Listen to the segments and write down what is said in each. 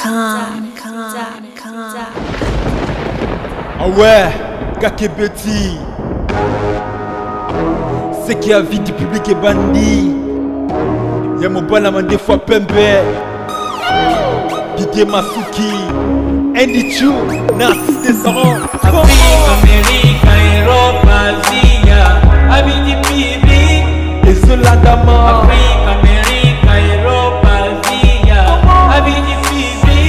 Com. Ah ouais, Kakebeti. Ce qui a vie du public est bandit. Ya mobala mandefu pembe. Didier Masuki. Andy Chu. Narcisse Desseron. Afrique, Amérique, Europe, Asia, Abidi Bibi. Ezolandama. Afrique, Amérique, Europe, Asia, Abidi Bibi.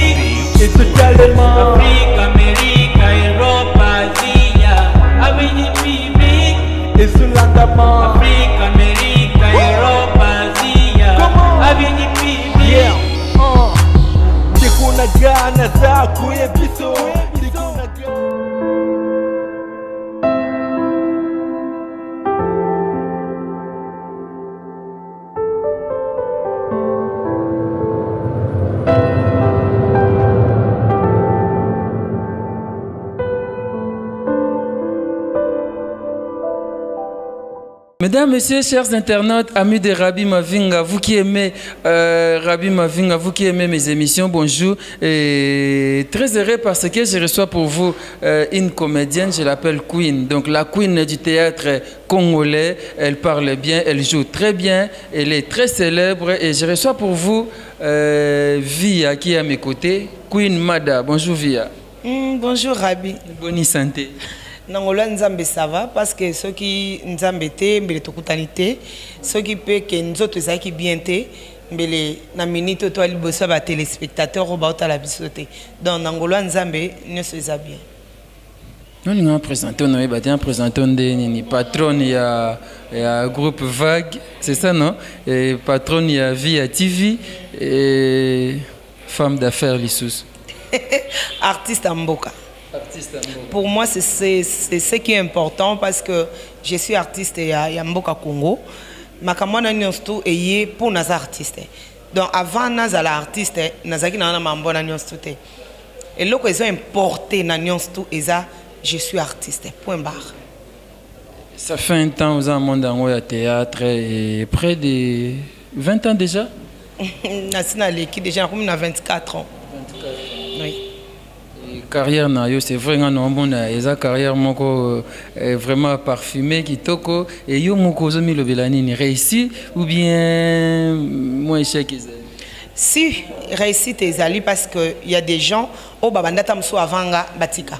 Ezotalema. Afrique, Amérique, Europe, Asia, Abidi Bibi. Ezolandama. Afrique, Amérique, Europe, Asia, Abidi Bibi. Yeah. Ndeko na ga naza koyebiso. Ndeko na ga. Mesdames, Messieurs, chers internautes, amis de Rabbi Mavinga, vous qui aimez Rabbi Mavinga, vous qui aimez mes émissions, bonjour. Et très heureux parce que je reçois pour vous une comédienne, je l'appelle Queen. Donc la Queen du théâtre congolais, elle parle bien, elle joue très bien, elle est très célèbre. Et je reçois pour vous Via qui est à mes côtés, Queen Mada. Bonjour Via. Bonjour Rabbi. Bonne santé. Nangola Nzambe ça va parce que soki Nzambe te mbele tokutani te soki pe ke nzoto ezalaki bien te mbele na minute to liboso ba téléspectateur oyo baotala biso te. Donc Nangola Nzambe nyonso eza bien. Non, présenté, on a bien présenté nini patronne ya groupe Vague, c'est ça non? Et patronne ya Via TV et femme d'affaires lisusu. Artiste à mboka. Artiste à mboka. Pour moi, c'est ce qui est important parce que je suis artiste ya mboka Congo. Makambo na nyonso tu eye pour naza artiste. Donc avant nazala artiste, nazaki na mambo na nyonso tu te. Eloko ezo importé na nyonso tu eza je suis artiste. Point barre. Ça fait un temps aux monde en ya théâtre et près de 20 ans déjà. Nasina leki déjà comme na 24 ans. 24 ans. Oui. Carrière na yo, c'est vrai nga na mbona eza carrière moko vraiment parfumé kitoko et yo moko ozo milobela nini réussi ou bien moi échec ezali? Si réussite ezali parce que il y a des gens au babanda tamso avant nga batika.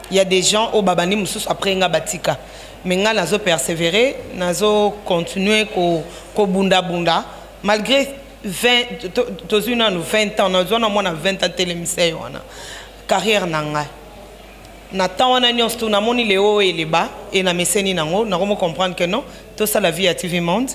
Il y a des gens au babandi mususu après nga batika. Mais nga nazo persévérer, nazo continuer ko bunda bunda malgré 20 tozu na no 20 ans, nazo na mona 20 ans télémisé wana. Carrière na nga. Na temps wana nyonso tu namoni le haut et le bas et na meseni nango, na komo comprendre que non, tout ça la vie à TV Monde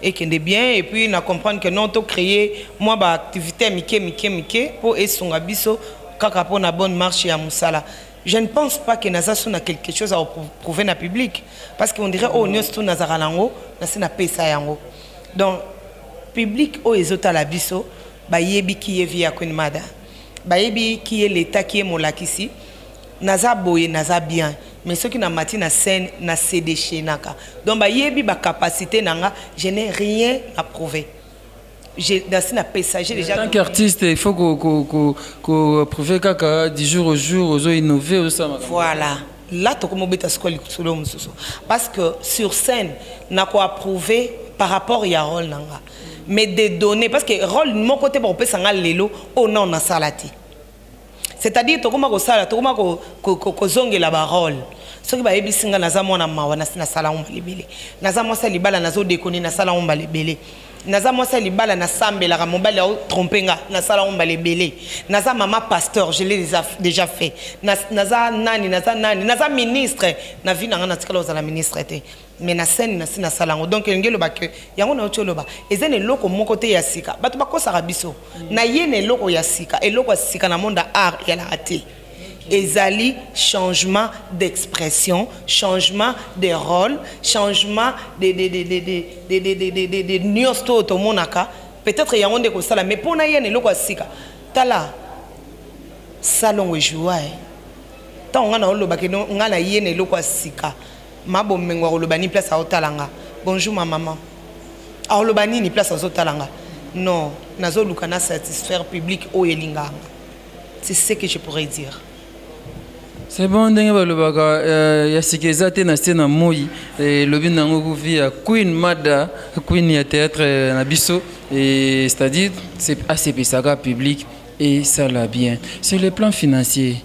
et qui est bien et puis na comprendre que non to créer moi ba activité mike mike mike pour esunga biso kaka pour na bonne marche ya musala. Je ne pense pas que naza sous na quelque chose à prouver na public parce qu'on dirait oh nyonso tu nazara nango na se na pesa yango. Donc public o ezota la biso ba yebi ki ye via Queen Mada. Bayebi qui est l'état qui est molakisi naza boye naza bien mais ceux qui na mati na scène na cédé naka donc bayebi ba capacité nanga je n'ai rien à prouver. J'ai dans na passager déjà en tant qu'artiste il faut qu'on prouver kaka du jour au jour ozo innover ozo ça. Voilà là to komo beta skoli solo mususu parce que sur scène na ko approuver par rapport ya rôle nanga mais des données parce que rôle mon côté pour pesa nga lelo oh non na salati. C'est-à-dire tokoma ko sala tokoma ko ko zongela ba rôle soki ba yebisi nga naza mwana mawa na na sala omba lebele naza mwasa libala nazo déconner na sala omba lebele naza mwasa libala na sambela ka mobali a tromper nga na sala omba lebele naza mama pasteur je l'ai déjà fait naza nani naza nani naza ministre na vie na nga na tikala ozala ministre te mais na scène na sina sala ngo donc ngelo ba ke yango na otio loba eza ne loko moko te ya sika bato bakosaka biso na ye ne loko ya sika eloko ya sika na monde art ya la raté ezali changement d'expression, changement de rôle, changement de nyonso to monaka peut-être yango nde kosala mais pona ye ne loko ya sika tala salon joie tant nga na oloba ke nga na ye ne loko ya sika mabo mengo oloba ni place aotalanga. Bonjour ma maman. Aoloba nini place azotalanga. Non, nazoluka na satisfaire public oyo elingaka nga. C'est ce que je pourrais dire. C'est bon, ndenge balobaka ya sika eza te na se na moi, elobi nango kuvi ya Queen Mada, Queen ya théâtre na biso, et c'est-à-dire c'est asepesaka public et ça l'a bien. Sur le plan financier,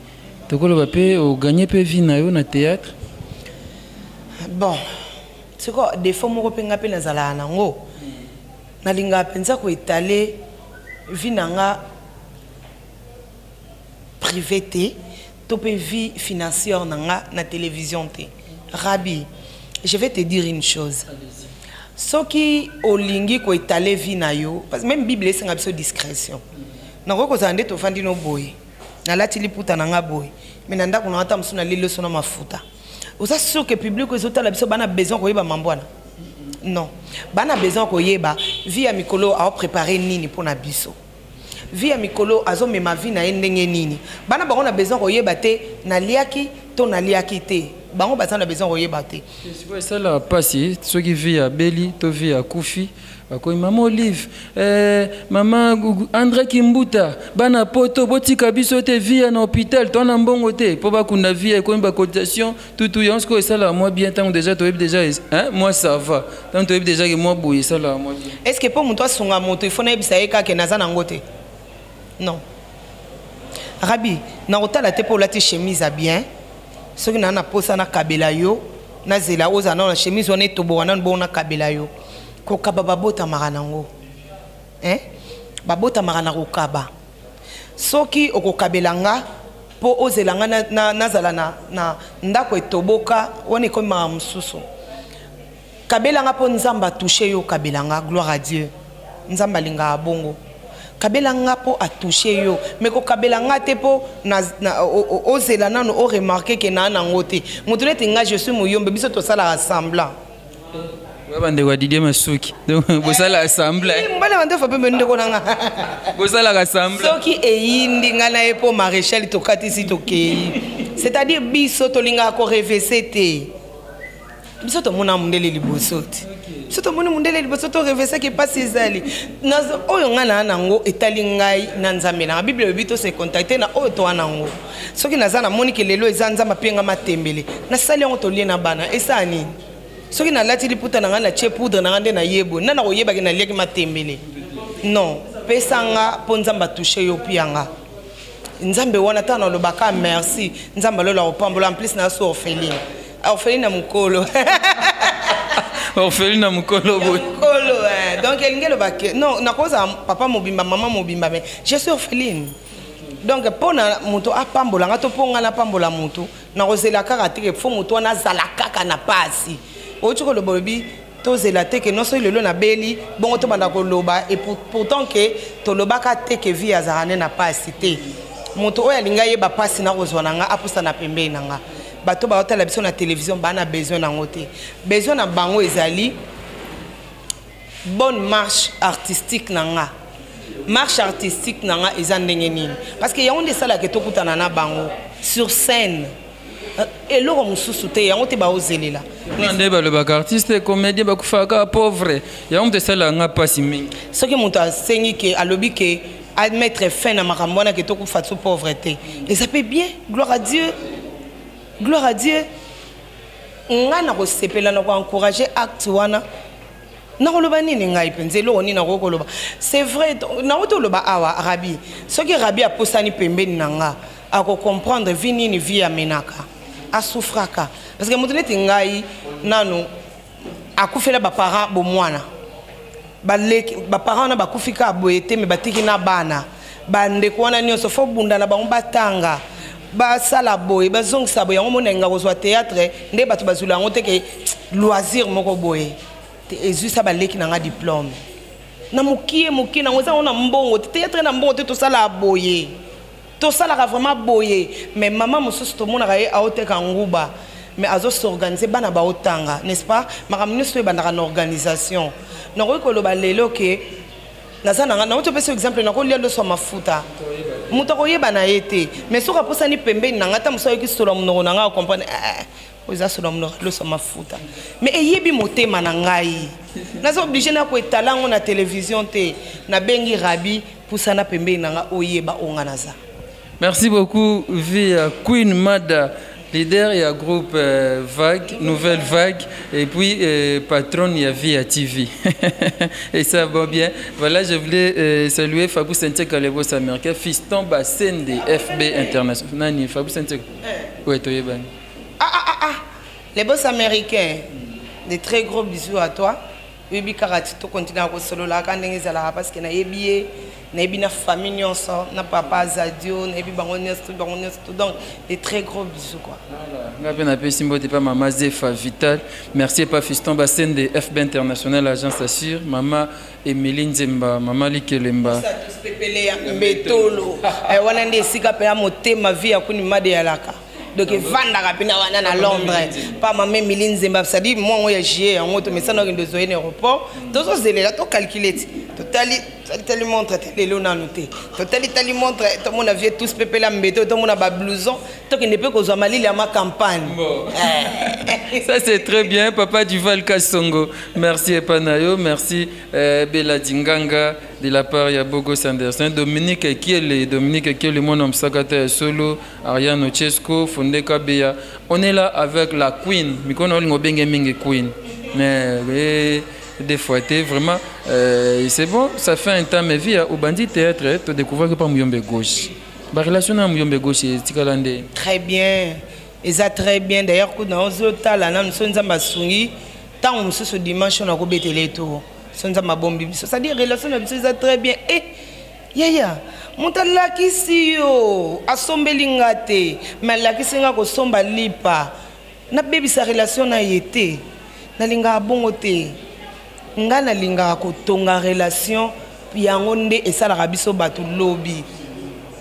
tokoloba pe ogagner pe vie na yo na théâtre? Bon, siko défaut moko pe nga pe nazalaka nango, nalingaka mpenza koetale vie na nga privé te, to pe vie financière na nga na télévision te. Rabi, je vais te dire une chose. Soki olingi koetale vie na yo, parce que même Bible esenga biso discrétion. Nakoki kozala nde tovandi no boye, nalati liputa na nga boye, mais na ndako na nga ata mosusu naleli loso na mafuta. Oza sûr que public ezotala biso bana besoin koyeba mambo wana? Non, bana besoin koyeba vie ya mikolo aopréparé nini mpona biso, vie ya mikolo azomema vie na ye ndenge nini. Bana bango na besoin koyeba te naliaki to naliaki te, bango baza na besoin koyeba te. Sikoyo esalaka mpasi soki vie ya beli to vie ya kufi, bakomi mama Olive, mama André Kimbuta, bana poto botika biso te, vie ya na hôpital to na mbongo te mpo bakunda vie, ekomi bacotisation tutu. Yango sikoyo esalaka mwa bien ntango déjà toyebi déjà, hein, moi ça va, ntango toyebi déjà ke mwa boye esalaka mwa bien. Est ce que mpo moto asunga moto, il faut nayebisa ye kaka naza nango te? Non, Rabi, nakotala te mpo olati chemise ya bien. Soki naa na posa nakabela yo, nazela ozala nano na chemise wana etoboka nano, bongo nakabela yo. Kokaba babotamaka nango, hein? Babotamaka na kokaba. Soki okokabela nga mpo ozela nga nazala na ndako etoboka wana, ekomi makambo mosusu. Kabela nga mpo Nzambe atouche yo, kabela nga, gloire à Dieu. Nzambe alingaka bongo. Kabela nga mpo atouche yo, mais kokabela nga te mpo ozela nano oremarke ke naa nango te. Moto neti nga, je suis moyombe, biso tosalaka semblant. Oya bandeko ya Didier Masuki, donc bosalaka semblant. Mobali bandefa pembe, ndeko na nga. Bosalaka semblant. Soki eyindi, ngai na ye mpo maréchal tokatisi, tokei. C'est-à-dire biso tolingaka korevese te. Biso tomona mondele liboso te. Biso tomoni mondele liboso, torevesaki mpasi ezali. Oyo ngai naa nango etali ngai na Nzambe nanga. Bible elobi tose contacte na oyo toa nango. Soki naza namoni ke lelo eza Nzambe ape nga matembele, nasali yango, tolie na bana, esala nini? Soki nalati liputa na ngai, natie poudre na ngai nde nayebo nda nakoyebaki naliaki matembele? Non, pesa nga mpo Nzambe atouche yo, pia nga. Nzambe wana ntango nalobaka merci, Nzambe alola kopambola. En plus naso orpheline, orpheline na mokolo. Orpheline na mokolo boye. Mokolo, eh. Donc elingi eloba ke non, nakozala papa mobimba, mama mobimba, mais je suis orpheline. Donc mpo na moto apambola nga to mpo nga napambola moto, nakozela kaka te ke fo moto wana azala kaka na pasi. Outi koloba, olobi tozela te ke nyonso lelo nabeli bongo tobanda koloba, et pourtant ke tolobaka te ke vie azalaka nde na pasi te. Moto oyo alingi ayeba pasi nakozwa na nga, apusa na pembeni na nga. Bato baotala biso na télévision baa na besoin nango te. Besoin na bango ezali bonne marche artistique na nga. Marche artistique na nga eza ndenge nini? Parce que yango nde esalaka tokutana na bango sur scène. Eloko mosusu te, yango te baozelela. Nde balobaka artiste comédien bakufaka pauvre, yango moto esalaka nga mpasi mingi. Soki moto asengi ke alobi ke amettre fin na makambo wana ke tokufa so pauvre te, eza mpe bien. Gloire à Dieu, gloire à Dieu. Ngai na kosepela na koencourage acte wana. Nakoloba nini ngai mpenza? Eloko nini nakoki koloba? C'est vrai, nauti oloba awa, Rabi, soki Rabi apusani pembeni na nga, akocomprendre vie nini vie amenaka, asouffraka. Parce que moto neti ngai nanu akufela baparent bomwana, baleki baparent wana bakufi kaka boye te, me batiki na bana, bandeko wana nyonso fo bunda na bango, batanga, basala boye, bazongisa boye. Yango mona elinga kozwa théâtre nde bato bazwila yango te ke loisir moko boye te. Ezwisa baleki na nga diplôme na mokie mokie nango, eza yango na mbongo te. Théâtre na mbongo te. Tosalaka boye, tosalaka vraiment boye. Mais mama mosusu tomonaka ye aoteka nguba, mais azos'organiser, bana baotanga, n'est-ce pas? Makambo nyonso ebandaka na organisation. Nakoki koloba lelo ke naza na nga, nauti opesa exemple, nakolia loso ya mafuta, moto akoyeba na ye te. Mais soki aposani pembeni na nga, ata mosu ayoki solo ya monoko na nga, acomprendre. Eh, Oyo eza solo ya monoko ya loso ya mafuta. Mais eyebi motema na ngai. Naza oblige na koetala yango na television te. Nabengi Rabi, pusana pembeni na nga oyeba oyo nga naza. Merci beaucoup Via Queen Mada, leader ya groupe Vague, Nouvelle Vague, et puis patronne ya Via TV. Et ça va bien. Voilà, je voulais saluer Fabou Sente Kalebos américain, fiston Bassende FB International. Nani, Fabou Sente? Ouais, Toyebani. Ah, ah, ah, ah. Les boss américains, des très gros bisous à toi. Oyebi kaka ti tokontinue kosololaka ndenge ezalaka parce que nayebi ye, nayebi na famille nyonso, na papa Zadio, nayebi bango nyonso to bango nyonso to. Donc des très gros bisous quoi. Voilà. Nga pe napesi mbote pa mama Zefa Vital. Merci pa fiston Basende FB International agence assure, mama Emily Nzemba, mama Likelemba. Musa tous pepele ya mbetolo. Wana nde esika pe ya motema vie ya kuni made ya laka. Donc evandaka mpe na wana na Londres. Pa mama Emily Nzemba, c'est-à-dire mwa ngo ya juillet yango to mesana okende ozoye na aéroport. Tozozelela to calculer ti. Totali, totali, tali montre te lelo nanu te. Totali, tali montre, tomona vie tous pepele ya mbeto, tomona ba blouson, tokende mpe kozwa malili ya ma campagne. Bon. Ça c'est très bien, papa Duval Kassongo. Merci Epanayo, merci Bella Dinganga de la part ya Bogo Sanderson, Dominique Kiele, Dominique Kiele mon homme sakata ya solo, Ariane Ochesco, Fonde Kabeya. On est là avec la Queen. Mikono olingo benge mingi Queen. Mais des fois t'es vraiment c'est bon, ça fait un temps mais vie au bandit théâtre, tu découvres que pas Muyombe gauche. Ba relation na Muyombe gauche tikalande. Très bien. Et ça très bien d'ailleurs que dans ozo tala na nso nzamba sungi tant mususu dimanche on a ko betele to. So nzamba bombi biso. C'est-à-dire relation na biso ça très bien. Eh yaya moto alakisi yo asombeli nga te, mais alakisi nga kosomba lipa. Nabebisa relation na ye te. Nalingaka bongo te. Nga nalingaka kotonga relation yango nde esalaka biso bato lobi.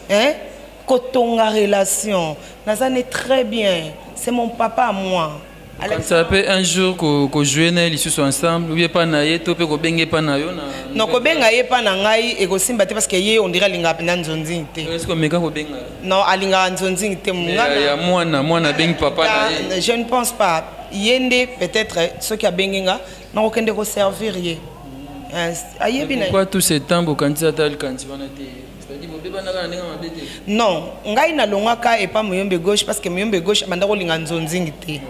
Hein? Kotonga relation. Naza ne très bien. C'est mon papa à moi. Quand ça peut un jour ko jouer na lisusu ensemble, ou bien pas na ye, to pe ko benge pa na yo na Non, ko benga ye pa na ngai e ko simba te parce que ye on dirait alinga na nzonzi te. Est-ce que meka ko benga? Non, alinga nzonzi te, Mais mungana. ya mwana, mwana bengi papa na ye. Je ne pense pas. Ye nde peut-être soki abengi nga, na ko kende ko servir ye. Hein, ayebi na Pourquoi tout ce temps bokanisi ata likanisi wana te? C'est-à-dire, bobeba na kaka ndenge mabe te? Non, ngai nalongwaka epa Muyombe gauche parce que Muyombe gauche abanda kolinga nzonzingi te.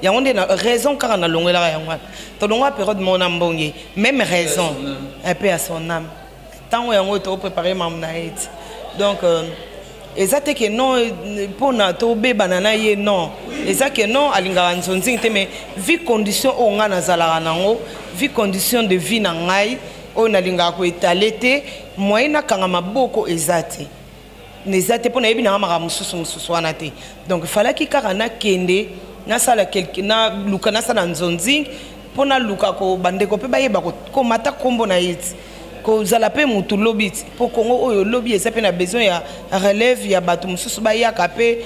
Yango nde na raison kaka nalongwelaka yango wana. Tolongwa période moko na mbonge, même raison. Un peu à son âme. Tango yango to préparer mamu na ye ti. Donc eza te ke non mpona tobebana na ye, non. Eza ke non alingaka nzonzingi te, mais vu condition oyo ngai nazalaka nango, vu condition de vie na ngai oyo nalingaka koetale te, moyen nakanga maboko eza te. Eza te mpo nayebi nanga makambo mosusu mosusu wana te. Donc falaki kaka nakende nasala quelque, naluka nasala nzonzingi mpo naluka ko bandeko mpe bayeba komata kombo na ye ti. Kozala mpe motu lobi ti. Mpo Congo oyo lobi eza mpe na besoin ya relève ya bato mosusu bayaka mpe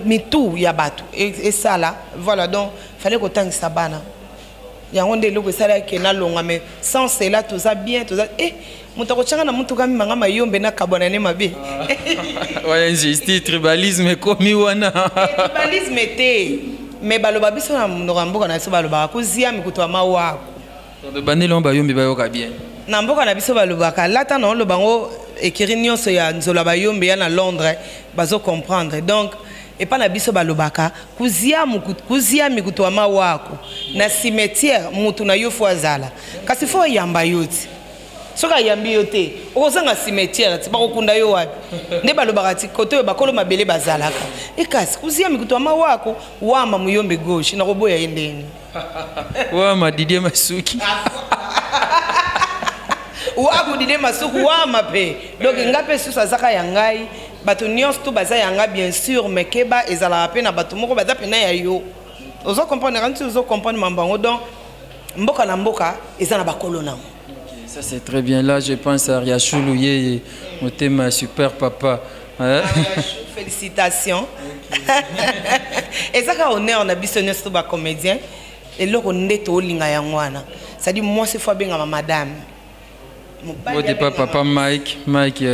mitu ya bato esala. Voilà, donc fallait kotangisa bana. Yango nde eloko esalaki ke nalonga, mais sans cela toza bien, toza, moto akotianga na motuka mimanga mayombe na kabwana ne mabe. Ah. Wana injustice, tribalisme ekomi wana. Tribalisme te, mais baloba biso na monoko ya mboka na biso balobaka kozia mikutu ya mawako. Donc, bandeli yango bayombe bayoka bien. Na mboka na biso balobaka lata na oloba yango ekiri nyonso ya nzola bayombe ya na Londres bazo comprendre. Donc epa na biso balobaka kuzia muku, kuzia mikutu ya mawako na cimetière mutu na yo fo azala. Kasi fo ayamba yo ti. Soki ayambi yo te, okozanga cimetière ti bakokunda yo wapi? Nde balobaka ti kote oyo bakolo mabele bazalaka. E kasi kuzia mikutu ya mawako wama muyombe gauche nakoboya ye ndenge. Wama Didier Masuki. Waku Didier Masuki wama pe. Donc nga pe susu azaka ya ngai, bato nyonso to baza ya nga bien sûr, mais keba ezalaka pe na bato moko baza pe na ya yo. Ozo comprendre quand tu ozo comprendre mambango donc mboka na mboka eza na bakolo nango. Ok, ça c'est très bien. Là je pense à Riachulu yeye motema super papa. Hein? Ariachou, félicitations. Et ça ka honneur na biso nyonso to ba comédien eloko nde tolinga yango wana. C'est-à-dire moi c'est fois benga ma madame. Mobali Bote pa abenga papa Mike, Mike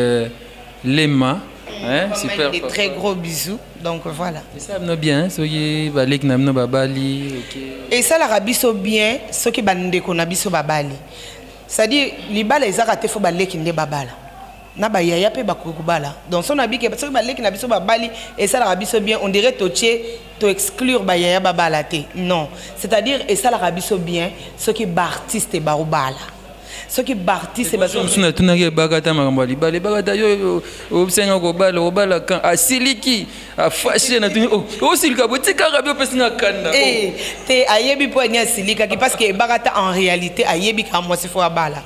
Lema. Hein, super. Des très gros bisous. Donc voilà. Esala bino bien soki baleki na bino babali, ok. Esalaka biso bien soki bandeko na biso babali. C'est-à-dire libala ezaka te, fo baleki nde babala, na bayaya mpe bakoki kobala. Donc so nabike, soki baleki na biso babali, esalaka biso bien. On dirait totie to exclure bayaya babala te. Non, c'est-à-dire esalaka biso bien soki baartiste baobala, soki baartiste bazo Mosusu natunaki ebaka ta makambo ya libala, ebaka ta yo osenga kobala, obala kan asiliki, afâché. Natuni: osilika botikaka bi opesinga kanda. Eh, te, ayebi mpo ani asilikaki, parce que ebaka ta en réalité ayebi kaka mwasi fo abala.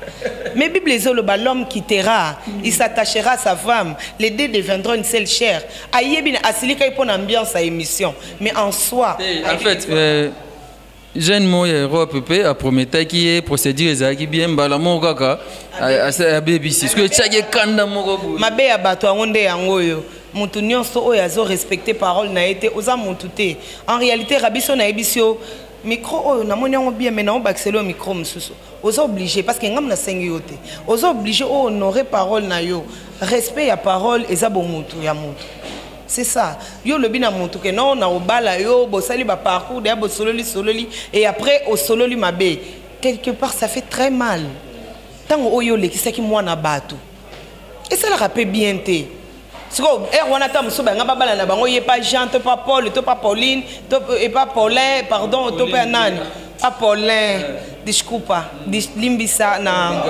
Mais Bible ezoloba: l'homme quittera, il s'attachera à sa femme, les deux deviendront une seule chair. Ayebi na asilikaki mpo na ambiance ya émission, mais en soi En fait, jeune moko ya Europe mpe aprometaki ye, procédure ezalaki bien, mbala moko kaka abebisi. Soki etiaki ekanda moko boye. Mabe ya bato yango nde yango oyo. Motu nyonso oyo azorespecte parole na ye te, oza motu te. En réalité, rabiso nayebisi yo, micro oyo namoni yango bien, mais naobakiseli yo micro mosusu. Oza obligé, parce que ngambo nasengi yo te, oza obligé ohonore parole na yo. Respect ya parole eza bomutu ya motu, c'est ça. Yo olobi na motu ke non, na obala yo, bosali baparcours deya, bosololi sololi, et après osololi mabe. Quelque part ça fait très mal. Ntango oyo olekisaki mwana bato, esalaka mpe bien te. Sikoyo ere wana, ata mosusu banga babala na bango, ye pa Jean to pa Paul to pa Pauline to epa Paulin, pardon, to mpe nani, pa Paulin, desculpa, limbisa na.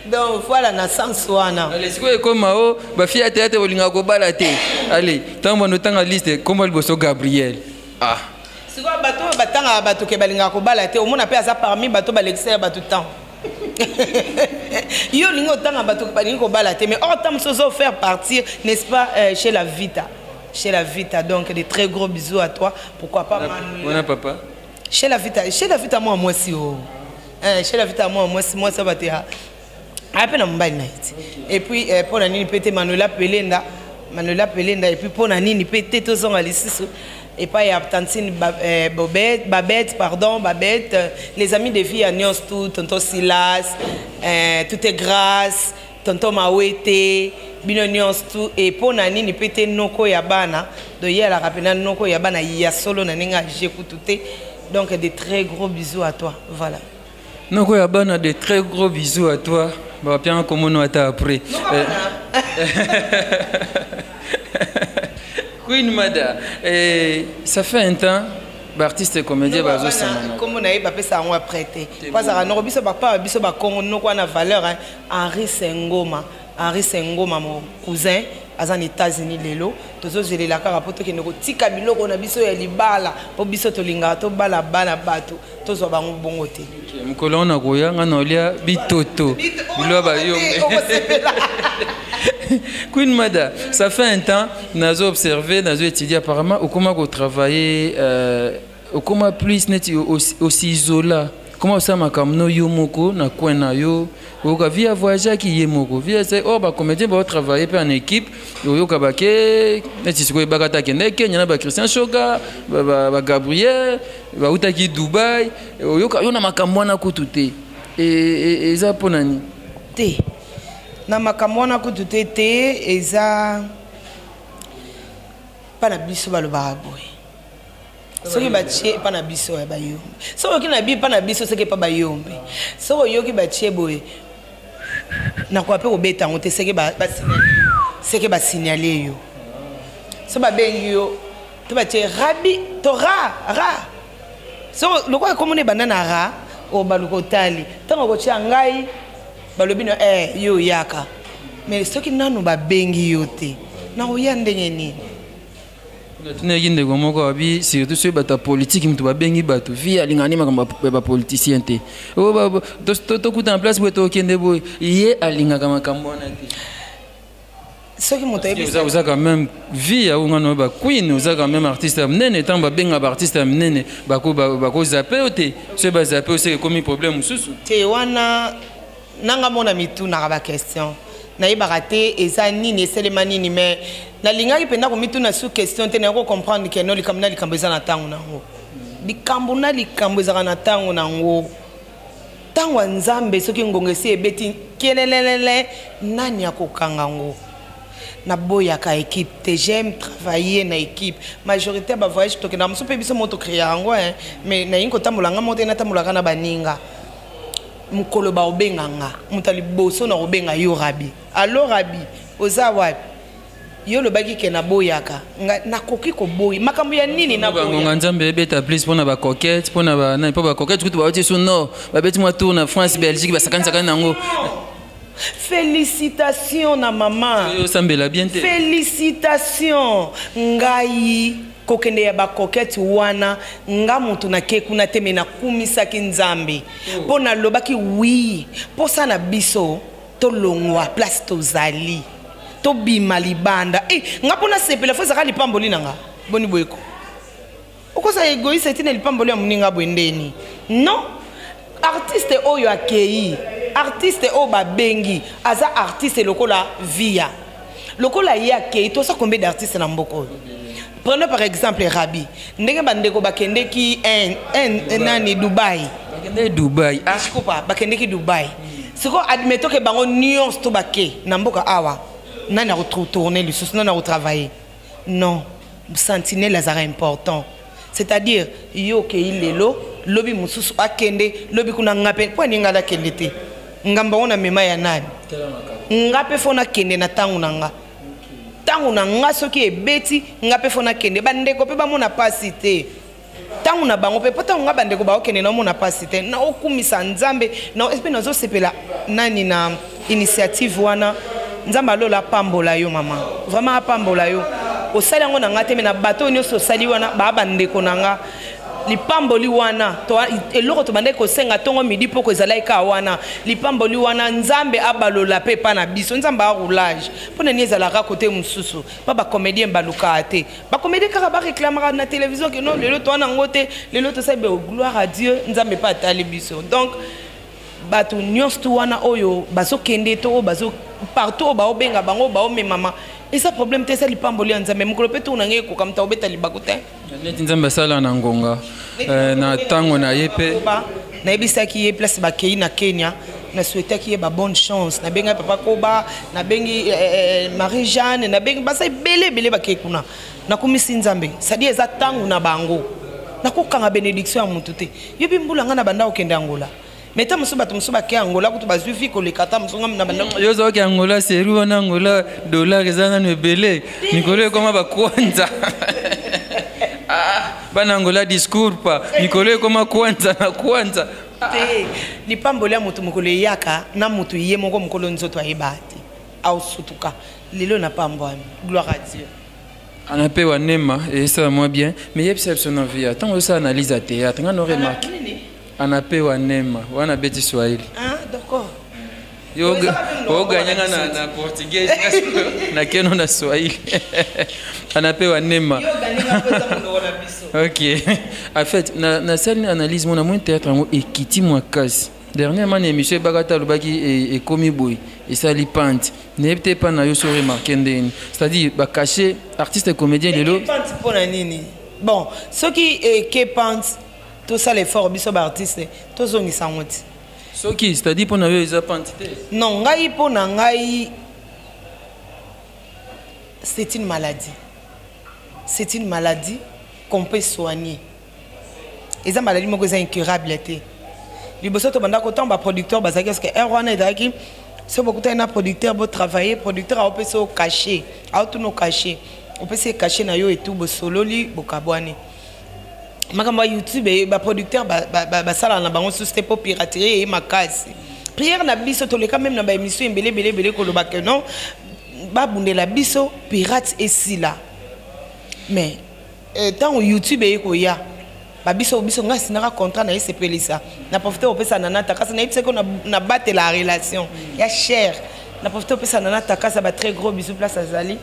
Donc voilà, na sens wana. Ale, sikoyo ekóma o bafille ya théâtre bolingaka kobala te. Ale, ntango bando otanga liste, komba liboso Gabriel, ah. Sikoyo bato oyo batangaka bato ke balingaka kobala te, omona mpe aza parmi bato balekisa ya bato temps. Yo olingi otanga bato balingi kobala te, mais or ta mosusu ozo faire partir, n'est-ce pas, chez la Vita, chez la Vita. Donc de très gros bisous à toi. Pourquoi pas Manuela. Wana papa. Chez la Vita, chez la Vita, mwa mwasi o, chez la Vita, mwa mwasi, mwasi bato ya aya mpe na mobali na ye ti. Et puis mpo na nini mpe te Manuela Pelenda, Manuela Pelenda. Et puis mpo na nini mpe te tozonga lisusu epai ya tantine Bobette, Babette, pardon, Babette, les amis de vie ya nyonso tout, tonton Silas, tout est grâce, tonton Mawete, bino nyonso tout. Et mpo na nini mpe te noko ya bana? Donc ye alaka mpena noko ya bana ya solo na ndenge age kutu te. Donc de très gros bisous à toi, voilà. Noko ya bana, de très gros bisous à toi. Bapianga komono ata après. Queen Mada, ça fait un temps baartiste comédien bazosangana. Kombo na ye bapesa yango après te, po azalaka noko. Biso bapa biso bakongo, noko wana valeur, hein. Henri Sengoma, Henri Sengoma, mon cousin, aza na États-Unis lelo. Tozozelela kaka mpo tokende kotika biloko na biso ya libala, mpo biso tolingaka tobala bana bato, tozwa bango bongo te. Mokolo wana koya nga na olia bitoto bilo bayombe. Queen Mada, ça fait un temps nazo observé, nazo étudier, apparemment okoma kotravailler, okoma plus neti osizola. Koma osala makambo no yo moko na coin na yo. Oyoka vie ya voyage aki ye moko vie ese or bacomédien baotravaille mpe en équipe. Oyoka bake neti sikoyo ebaka ta akende Kenya na baChristian Shoga, baGabriel bautaki Dubai. Oyoka yo na makambo wana kutu te. Eza mpo na nini? Te, na makambo wana kutu te. Te, eza mpa na biso balobaka boye: soki batie epa na biso ya bayombe, soki oyoki na bi epa na biso, soki epa bayombe, soki oyoki batie boye, nakoka mpe kobeta yango te. Seke basignale yo, so babengi yo to batie rabi to ra ra, so lokola ekomona ebanda na ra oyo baluka otali ntango okotia ngai, balobi na yo oyaka. Mais soki nanu babengi yo te, nakoya ndenge nini? Natunaki ndeko moko, abi surtout soki bato ya politike moto babengi bato, vi alingaka nde makambo ya bapoliticien te. Tokuta na place boye, tokende boye, ye alingaka makambo wana te. Soki moto ayebi Oza quand même vie ya ongana oyo baqueen, oza quand même artiste ya monene. Ntango babengaka baartiste ya minene, bakozape yo te. Soki bazape yo, seke ekomi problème mosusu. Te, wana nanga mona mitunaka baquestion, nayebaka te eza nini, eselema nini. Mais nalingaki mpenza komituna su question te. Naye kocomprendre ke no, likambo na likambo eza na ntango nango, likambo na likambo ezalaka na ntango nango. Ntango ya Nzambe, soki ngonga esi ebeti kelelelele, nani akokanga yango? Naboyaka équipe te, j'aime travailler na équipe. Majorité ya bavoyage tokendaka mosusu mpe biso mo tocréa yango, hein. Mais nalingi kotambola nga mo te, natambolaka na baninga. Mokolo baobenga nga, moto ya liboso na kobenga yo Rabi. Allo Rabi, oza wapi? Yo olobaki ke naboyaka nga, nakoki koboyi makambo ya nini? Naboya. Bangonga Nzambe ebeta plus mpona bacoquette, mpona banani, mpo bacoquette kutu bauti su nord, babeti mwa tour na France, Belgique, basakanisakani nango. Félicitation na mama. Osambela bien te. Félicitation. Ngai kokende ya bacoquette wana, nga moto nake kuna te, me nakumisaki Nzambe mpo nalobaki wi, mposa na biso tolongwa place tozali, tobima libanda. E nga mpo nasepela, fo ezalaka lipamboli na nga. Boni boyeko okozala égoïste etina lipamboli ya moninga boye ndeni? Non, artiste oyo akei, artiste oyo babengi aza artiste lokola via, lokola ye akei. Toza combien d'artiste na mboka oyo? Prenons par exemple Rabi, ndenge bandeko bakendeki nani, Dubai. Bakende Dubai, ah. Kopa bakendeki Dubai. Sikoyo admettons ke bango nyonso to bake na mboka awa, nani akotourne lisusu? Nani akotravaille? Non, sentinelle azalaka important, c'est-à-dire yo okei lelo, lobi mosusu akende, lobi kuna nga mpe. Mpo aninga nakende te, ngambo yango na mema ya nani? Nga mpe fo nakende na ntango na nga. Ntango na nga soki ebeti, nga mpe fo nakende. Bandeko mpe bamona pasi te ntango na bango mpe, mpo ntango nga bandeko baokende, naomona pasi te, naokumisa Nzambe mpe nazosepela nani na initiative wana. Nzambe alola apambola yo mama, vraiment apambola yo. Osali yango na nga te, me na bato oyo nyonso osali wana baa bandeko na nga. Lipamboli wana, eloko tobandaki kosenga ntongo, midi, poko, ezalaki kaka wana. Lipamboli wana, Nzambe abalola mpe epa na biso. Nzambe aroulage mpo na nini ezalaka kote mosusu mpa bacomédien balukaka te? Bacomédien kaka baréclamaka na télévision ke non, lelo towana yango te, lelo tosali be. Gloire à Dieu, Nzambe mpe atali biso. Donc bato nyonso tu wana oyo bazokende to oyo bazo partout, oyo baobenga bango, baomemama, eza problème te, eza lipamboli ya Nzambe. Mokolo mpe tour na ngai ekoka, moto akobeta libaku te. Neti Nzambe asala na ngonga, na ntango na ye mpe. Nayebisaki ye place bakei na Kenya, nasouhaitaki ye babonne chance. Nabengi papa Koba, nabengi Marie Jeanne, nabengi baza ebele ebele bakei kuna. Nakumisi Nzambe, c'est-à-dire eza ntango na bango. Nakokanga bénédiction ya motu te. Yobi mbula ngai na banda kokende Angola, mais ta mosusu bato mosusu bakei Angola kutu bazwi vi koleka ta mosusu ngai na banda. Yo ozalaki Angola seri wana. Angola dollar eza nano ebele, mikolo ekoma bakwanza. Ah, bana Angola, discours pa mikolo ekoma kwanza na kwanza. Te, lipamboli ya motu mokolo eyaka na motu ye moko, mokolo nzoto ayeba te, aosutuka. Lelo napambwami, gloire à Dieu. Ana mpe wanema esala mwa bien, mais yebisa biso na via, ntango ozosala analyse ya théâtre, nga no remarque ana mpe wanema wana abeti swahili. Ah, d'accord. Yo oganyanga na portugais, nakeno na swahili. Anapewa nema. Ok, en fait nasali analyse mona moi théâtre yango ekiti mwa kasi. Dernièrement na émission ebaka te, alobaki ekomi boye, esali pante. Nayebi te epa na yo so remarque ndeni, c'est-à-dire bacachet artiste comédien lelo. Pante mpo na nini? Bon, soki eke pante, tosala effort biso baartiste, tozongisa yango ti. Soki, c'est-à-dire mpo na yo eza pante te? Non, ngai, mpo na ngai c'est une maladie, c'est une maladie qu'on peut soigner. Eza maladie moko eza incurable te. Liboso tobanda kotango baproducteur bazalaki, parce que heure wana ezalaki so bokutani na producteur, botravaille, producteur aopesa yo cachet, aotuna cachet, opesi ye cachet na yo etu, bosololi, bokabwani. Makambo ya YouTube, baproducteur basalaka na bango susu te mpo piraterie eye makasi. Prière na biso, toleka même na baémission ebele ebele ebele koloba ke non, babundela biso pirate esila. Mais ntango YouTube eye koya, babiso biso, ngai sinaka contrat na ye, sepelisa na profite kopesa nana takasa. Nayebisaki nabatela relation ya cher, na profite kopesa nana takasa ba très gros bisous place azali.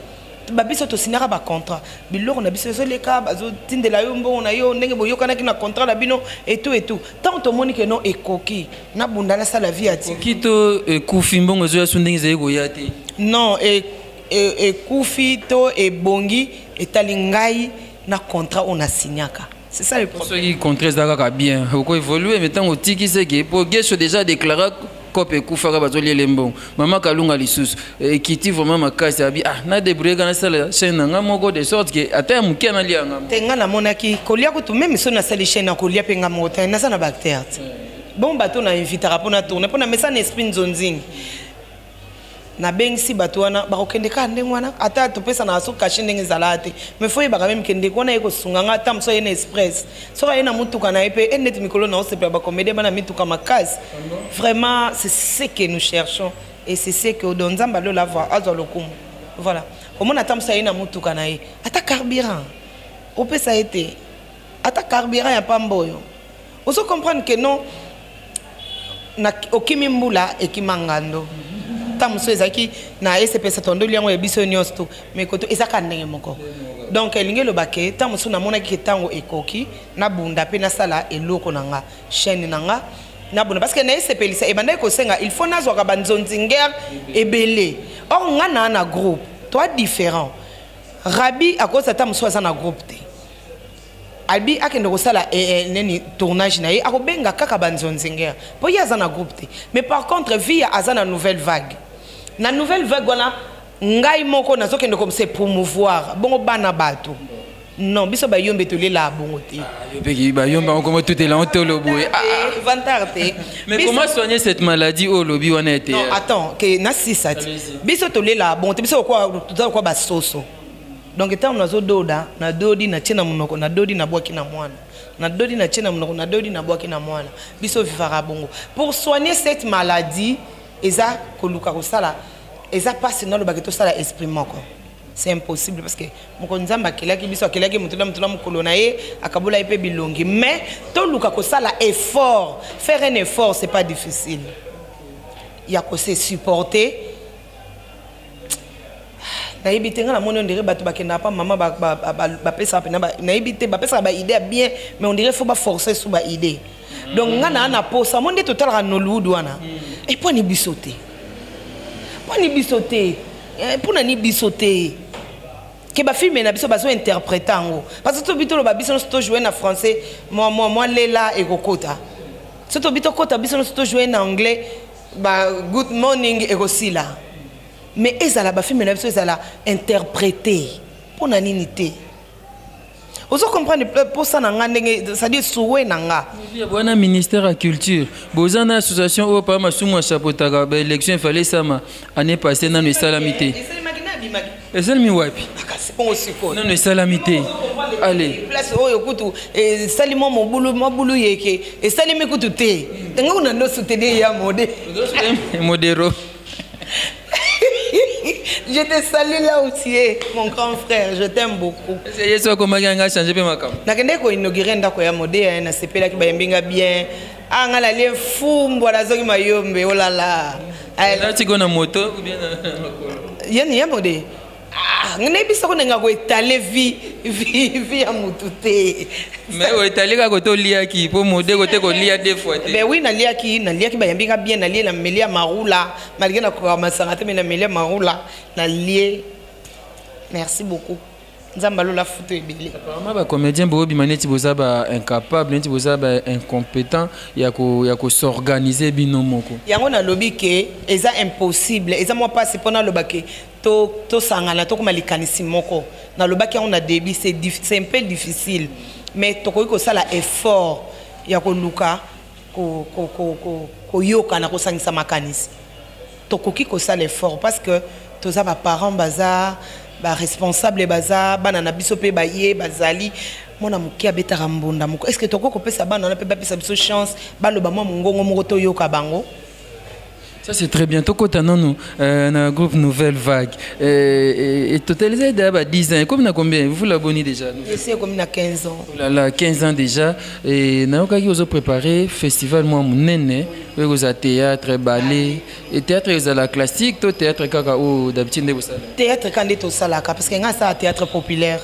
Babiso tosinaka bacontrat, biloko na biso ezoleka, bazotindela yo mbongo na yo ndenge boyokanaki na contrat na bino etu etu. Ntango tomoni ke non, ekoki, nabunda, nasala vie ya ti. Ekoki to ekufi, mbongo ezoya so ndenge ezali koya te? Non, ekufi to ebongi, etali ngai na contrat oyo nasinyaka. C'est ça le problème. Soki contrat eza kaka bien, oko évoluer, mais ntango otiki, seke po Gesho déjà déclara cope ekufaka, bazoliela mbongo. Mama Kalunga lisusu ekiti vraiment makasi, abi ah, na débrouille ka nasala chaîne na nga moko, de sorte ke ata ya moke nalia yanga. Te, nga namonaki kolia kutu, même so nasali chaîne ya kolia mpe nga moko te, naza na baacteur te. Bon, bato na invitaka mpona tourne, mpona mesa na esprit nzonzingi, nabengisi bato wana, bakokende kaka ndenge wana. Ata topesana so cachet ndenge ezalaka te, mais faut yebaka même ke ndeko wana ye kosunga nga, ata mosu aye na express, soki aye na motuka na ye mpe e neti mikolo na osepela, bacomédien bana mituka makasi. Vraiment, c'est ce que nous cherchons et c'est ce que do Nzambe alola azwa lokumu. Voilà, omona, ata mosu aye na motuka na ye, ata carburant opesa ye te, ata carburant ya pamba oyo, ozo comprendre que non, na okimi mbula ekima ngando. Ntango mosusu ezalaki na esepesa tondoli yango ya biso nyonso to, mais koto ezaka ndenge moko. Donc elingi eloba ke ntango mosusu namonaki ke ntango ekoki nabunda mpe nasala eloko na nga, chaîne na nga, nabunda, parce que na esepelisa ebandaki kosenga il faut nazwaka banzonzingere ebele. Or nga na groupe toa différent. Rabi akosa, ata mosusu aza na groupe te, abi akende kosala nini, tournage na ye, akobenga kaka banzonzingere mpo ye aza na groupe te. Mais par contre Via aza na Nouvelle Vague. Na Nouvelle Vague wana, ngai moko nazokende comme se promouvoir bongo bana bato. Non, biso bayombe tolela bongo te. Yo bayomba okoma tutela otolo boye. Vantard te. Mais comment soigner cette maladie oyo olobi wana ete? Non, attends ke nasisa ti. Biso tolela bongo te, biso toza lokwa basoso. Donc ntango nazododa, nadodi, natie na monoko, nadodi, nabwaki na mwana, nadodi, natie na monoko, nadodi, nabwaki na mwana. Biso vivaka bongo. Pour soigner cette maladie, eza koluka kosala, eza mpasi. Nalobaki tosala esprit moko, c'est impossible, parce que moko Nzambe akelaki biso, akelaki moto na moto na mokolo na ye, akabola ye mpe bilongi. Mais toluka kosala effort, faire un effort, c'est pas difficile ya kose supporter. Nayebi te, nga namoni on dirait bato bakendaka pa mama, bapesaka mpena, nayebi te, bapesaka baidée ya bien, mais on dirait faut baforce su baidée. Donc nga na posa mo nde totalaka Nollywood wana, epwani biso te, mponi biso te, mpona ni biso te ke bafilme na biso bazointerprete yango, parce que tobi toloba biso nyonso tojoue na français, mwa lela ekokota. So tobi tokɔta biso nyonso tojoue na anglais, ba good morning ekosila. Mais ezala bafilme na biso ezala interprété, mpo na nini te? Ozo comprendre mposa na nga ndenge, c'est-à-dire souhait na nga. Bwana ministère ya culture, boza na association oyo pa Masumu achapotaka baélection, efale esama année passée, nano esalami te. Esalami wapi? Nano esalami te. Allez. Place oyo kutu esali mwa mobulu, mobulu yeke esalemi kutu te. Nga kuna ndo soutenir ya Mode. Modero. Je te salue là où tu es, mon grand frère, je t'aime beaucoup. Yesu akomaki anga change mpe makambo. Nakende koinaugure ndako ya Mode, nasepelaki, bayembi nga bien. Ah, nga nalie fumbwa, nazongi mayombe, olala. Natiko na moto ou bien na makolo? Yani ya Mode. Ah, nayebi soko ndenge koetale vie ya motu te. Mais oetale kaka kote oliaki, mpo Mode kote kolia deux fois te. Ben oui, naliaki, bayambi nga bien, nalie, nameli ya marula, malgré nakoka masanga te, mais nameli ya marula, nalie. Merci beaucoup, Nzambe alola futu ebele. Apparemment bacomédien boobima neti boza ba incapable, neti boza ba incompétent ya kos'organiser bino moko. Yango nalobi ke eza impossible, eza mwa mpasi mpo naloba ke tosangana, tokóma likanisi moko. Nalobaki yango na début, c'est un peu difficile, mais tokoki kosala effort ya koluka koyokana, kosangisa makanisi. Tokoki kosala effort parce que toza baparent, baza baresponsable, baza bana na biso mpe baye bazali mwana moke abetaka mbonda moko. Est ce que tokoki kopesa bana wana mpe bapesa biso chance, baloba mwa mongongo moko, toyoka bango? Ça, c'est très bien. Tokota nanu na groupe Nouvelle Vague. Et totalisé d'abord 10 ans. Comme na combien? Vous l'abonnez déjà? Esi comme na 15 ans. Oh là là, 15 ans déjà. Et nayokaki ozo préparer festival mwa munene, oyo eza théâtre, ballet. Et théâtre ezala classique to théâtre kaka oyo d'habitude nde bosala? Théâtre ka nde tosalaka, parce que nga asala théâtre populaire.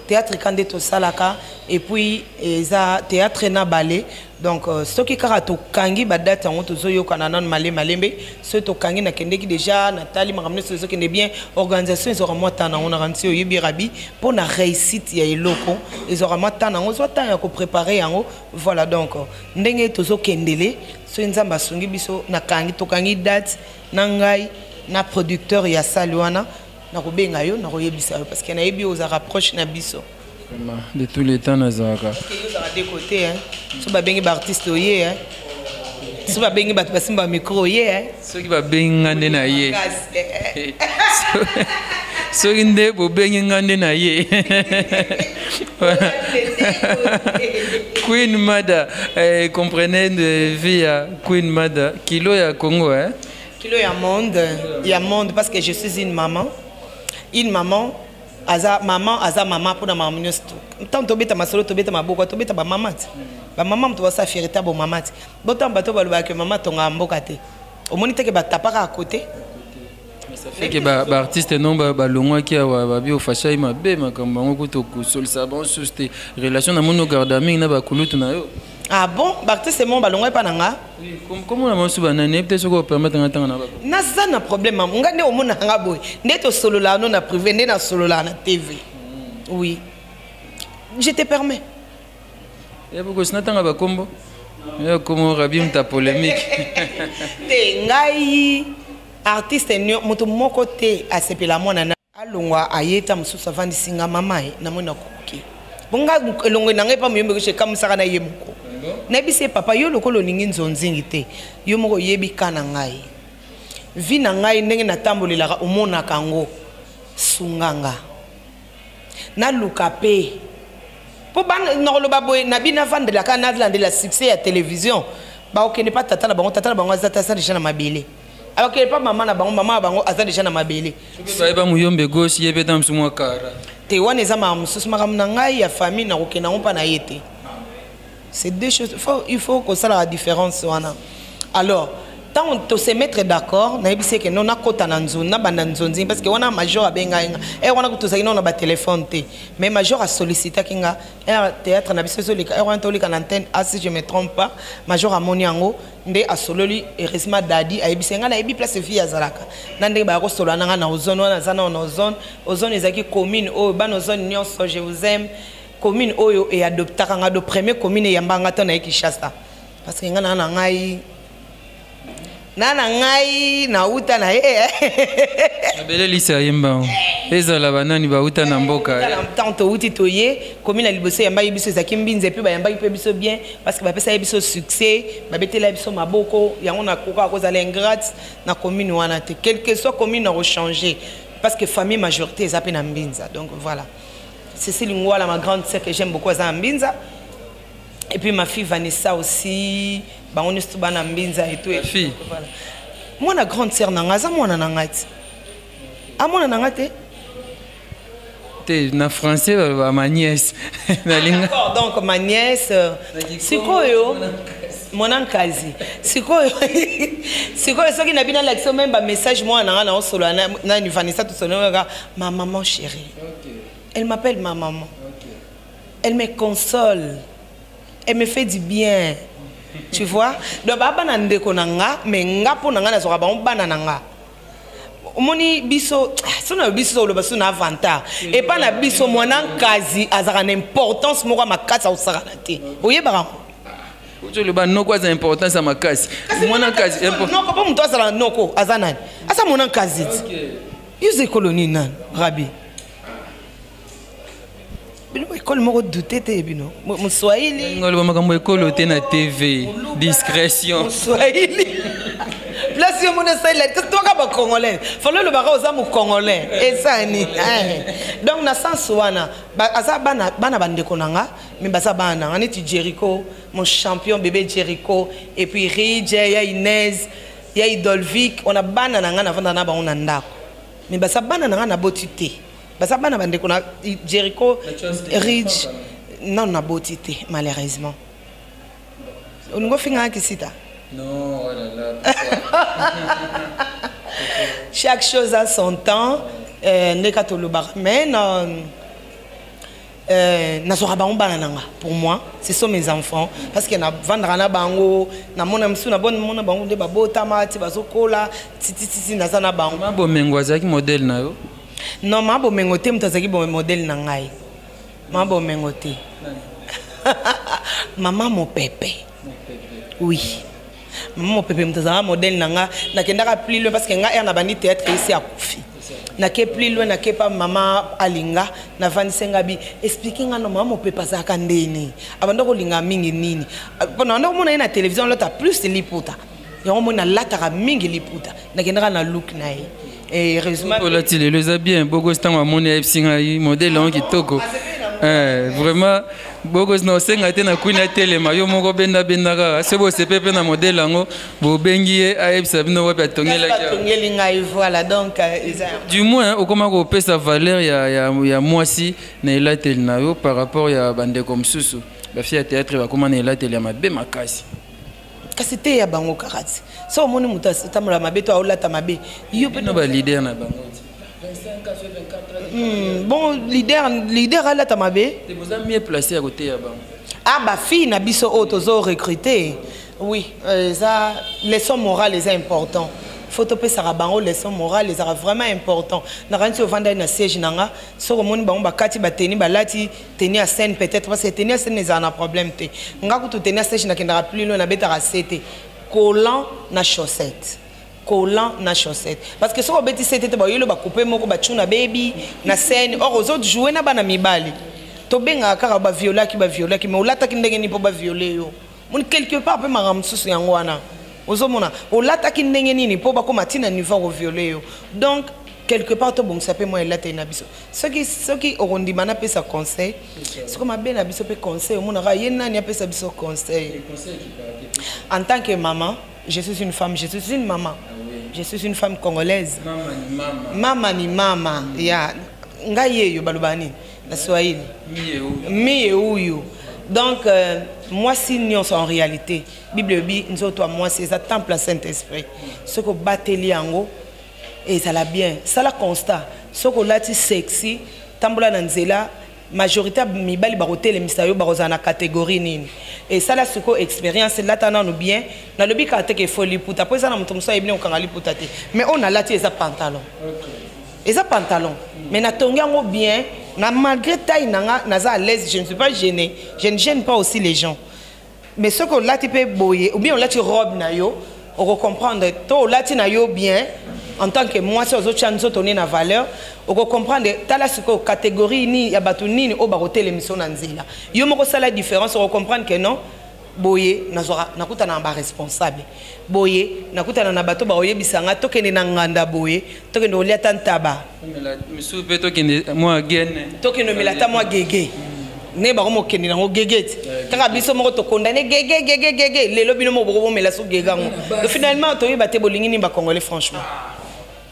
Théâtre ka nde tosalaka, et puis eza théâtre na ballet. Donc soki kaka tokangi badate yango, tozoyokana nano male malembe. Soki tokangi, nakendeki déjà, natali makambo nyonso ezokende bien. Organisation ezwaka mwa temps nango, naka nti oyebi Rabi, mpo na réussite ya eloko ezwaka mwa temps nango, ozwa temps ya kopréparer yango. Voilà, donc ndenge tozokendele, soki Nzambe asungi biso, nakangi, tokangi date na ngai na producteur ya sali wana, nakobenga yo, nakoyebisa yo, parce que nayebi oyo ozalaka proche na biso. Vraiment, de tous les temps nazalaka. Ozalaka de côté, hein. So babengi baartiste, oye, hein. So babengi bato basimba micro, oye, hein. Soki babengi nga nde na ye, soki nde bobengi nga nde na ye. Voilà. Queen Mada, comprenez de vie ya Queen Mada, kilo ya Congo, hein? Kilo ya monde, ya monde, parce que je suis une maman, une maman aza maman, aza mama mpona makambo nyonso. Ntango tobeta masolo, tobeta maboko, tobeta bamama ti bamama, moto basala fierté bomama ti botango bato balobaka mama atongaka mboka te, omoni teke batapaka à côté. Ça fait que baartiste non balongwaki awa, babi ofashai mabe makambo yango kuta kosolisa bango susu te. Relation namoni ogarda mingi na bakulutu na yo. Ah bon, baartiste mo balongwa epa na nga? Komona mosusu banani, yebi te soki opermettre nga ntanga na bako. Naza na problème nga nde omona nga boye, nde tosololaka no na privé, nde nasololaka na TV. Oui, je te permets. Yebi kosi natanga bakombo yo komo Rabi muta polémique. Te, ngai artiste moto moko te asepela mwana na alongwa, ayeta mosusu avandisi nga mama ye, namoni nakoki bonga elongo na ngai mpa moyombe kosi ekamusaka na ye moko. Nayebisi ye: "Papa, yo lokola olingi nzonzingi te, yo moko oyebi ka na ngai, vie na ngai ndenge natambolelaka, omonaka yango, sunganga naluka mpe mpo nakoloba boye na bino, navandelaka, nalandela succès ya télévision. Bakokende mpa tata na bango, tata na bango aza te, aza déjà na mabele. Akokende mpa mama na bango, mama na bango aza déjà na mabele." Soki bayeba muyombe gauche, ye mpe ta mosu mwa kara. Te, wana eza makambo mosusu, makambo na ngai ya famille, nakokende yango mpa na ye te. C'est deux choses, il faut kosalaka différence wana. Alors ntango tose mettre d'accord, nayebisi eke no nakɔta na nzonzi, nabanda nzonzi, parce que wana major abengai nga ere wana, tozalaki nano na batelefone te, mais major asollicitaki nga ere théâtre na biso ezoleka ere wana, toleka na antenne. Ah, si je me trompe pas, major amoni yango nde asololi. Heureusement dadi ayebisi nga: "Nayebi place fille azalaka." Na ndenge baya kosolola na nga na Ozone wana, aza nao na Ozone. Ozone ezalaki commune oyo bana Ozone nyonso, je vous aime, commune oyo eadoptaka nga do premier commune eyamba nga to naye Kinshasa, parce que nga na ngai nauta na ye. Mabele lisa ayemba, ezala banani bauta na mboka. Ntango touti, toye komi na liboso, eyambaki biso ezalaki Mbinza, et puis bayambaki mpe biso bien, parce que bapesaki biso succès, babetela biso maboko. Yango nakoka kozala ingrate na commune wana te, quel que soit commune na kochanger, parce que famille majorité eza mpe na Mbinza. Donc voilà, Cécile Ngwala, ma grande sœur que j'aime beaucoup, aza na Mbinza, et puis ma fille Vanessa aussi, bango nyonso bana Mbinza et tout. Et fille. Voilà, mwana grande sœur na nga aza mwana na ngai ti amwana na nga te. Te, na français baloba ma nièce, nalinga. D'accord, donc ma nièce, sikoyo mwana nkazi, sikoyo soki na bino alakisa même bamessage, mwana na nga naosolola nani, Vanessa, tosololaka ma maman chérie. Elle m'appelle ma maman. Elle me console, elle me fait du bien, tu vois. Donc baa bana ndeko na nga, mais nga mpo na nga nazwaka bango bana na nga. Omoni biso so na biso oloba so na avantage epa na biso, mwana nkazi azalaka na importance moko ya makasi, akosakana te, oyebaka ngo. Oti oloba noko aza importance ya makasi, mwana nkazi Noko mpo moto azala noko aza nani? Aza mwana nkazi ti yo oza ekolo nini nani, Rabi? Bino ekole moko dute te, bino moswahili. Oloba makambo ekolo te na TV, discrétion. Moswahili place yo mona esalela kasi toka bacongolais, falo olobaka oza mocongolais esani. Donc na sens wana aza bana, bana bandeko na nga, mais baza bana na nga neti Jericho, mon champion bébé Jericho, et puis Ridge ya Inez ya Idolvic, ona bana na nga, navanda na bango na ndako, mais baza bana na nga naboti te, baza bana bandeko na Jericho, Ridge nano naboti te malheureusement. Olingi ofingaka kisita? Non, oh là là. Chaque chose a son temps, ndeka tolobaka, mais na Nazwaka bango bana na nga. Pour moi, ce sont mes enfants, parce que navandaka na bango, namona mosusu, namona bango nde babotama ti bazokola, titititi naza na bango. Ma Bomengo azalaki modèle na yo? Non, ma Bomengo te. Moto azalaki modèle na ngai, ma Bomengo te. Mama Mopepe, oui, mama Mopepe moto azalaka modèle na nga. Nakendaka plus loin, parce que nga ere na bandi théâtre, esi akufi. Nake plus loin, nake pa mama Alinga, navandisi nga bi explique nga no mama Mopepe azalaka ndeni, abanda kolinga mingi nini, mpona banda komona ye na télévision alata plus liputa. Yango moi nalataka mingi liputa, nakendaka na look na ye. Et heureusement. Olati lelo eza bien. Bogos, ntango amoni, ayebisi ngai modèle yango kitoko. Vraiment bogos, na osenga te na kwini atelema, yo moko bendabenda kaka. Soki bosepe mpe na modèle yango, bobengi ye, ayebisa bino wapi atongelaki. Atongeli ngai, voilà. Donc eza Du moins okoma kopesa valeur ya mwasi na elateli na yo par rapport ya bandeko mosusu. Bafille ya théâtre bakóma na elateli ya mabe makasi. Kasi te, ya bango kaka ti so omoni moto atambola mabe to aolata mabe, yo mpe baleader na bango. Bon, leader, leader alata mabe. Te, boza mieux placé ya koteya bango. Ah, bafille na biso oyo tozo recruter, oui, eza leçon morale, eza important. Faut topesaka bango leçon morale, ezaka vraiment important. Nakanisi ovandai na siège na nga, soki omoni bango bakati bateni, balati tenue ya scène, peut-être parce que tenue ya scène ezala na problème te. Nga kutu tenue ya siège, nakendaka plus loin, nabetaka se te, collant na chaussette, collant na chaussette, parce que soki obeti se te te, bayelo bakupe moko bacuna bebi na scène. Or ozojoue na bana mibali, tobengaka kaka baviolaki, baviolaki, mais olataki ndenge nini mpo baviole yo? Moni quelque part mpe makambo mosusu yango wana ozomona olataki ndenge nini mpo bakóma ntina niveau koviole yo. Donc quelque part tobongisa mpe mwa elateli na biso. Soki okondima napesa conseil, soki mabe na biso mpe conseil, omonaka ye nani apesa biso conseil en tant que maman. Je suis une femme, je suis une maman, je suis une femme congolaise. Mama ni mama ya ngai yeyo, baloba nini na Swahili? Miye huyu. Donc mwasi nyonso, en réalité Bible ebi nzoto ya mwasi eza temple ya Saint Esprit. Soki obateli yango, ezala bien. Sala constat, soki olati sexy, tambola na nzela, majorité ya mibali bakotelemisa yo, bakozala na catégorie nini. Esala sikoyo expérience, lata nanu bien. Nalobi kaka teke efo liputa, mpo eza na moto mosusu ayebi kokanga liputa te. Mais oyo nalati eza pantalon, eza pantalon, mais natongi yango bien na malgré taille na nga, naza à l'aise, je ne suis pas gêné, je ne gêne pas aussi les gens. Mais soki olati mpe boye, ou bien olati robe na yo, okocomprendre to olati na yo bien en tant que mwasi ozotia nzoto ne na valeur, okocomprendre. Tala sikoyo catégorie nini ya bato nini oyo bakotelemisa na nzela. Yo moko osala différence, okocomprendre que non, boye nazwaka, nakutana na baresponsable boye, nakutana na bato bakoyebisa nga tokende na nganda boye, tokende kolia ta ntaba. Misusu mpe tokende mwa gene. Tokende omela ata mwa gege nde bakomokende nango gege ti kaka biso moko tokondane gege gege gege. Lelo bino moko bokomomela so gege yango. Donc finalement toyeba te bolingi nini, Bacongolais, franchement.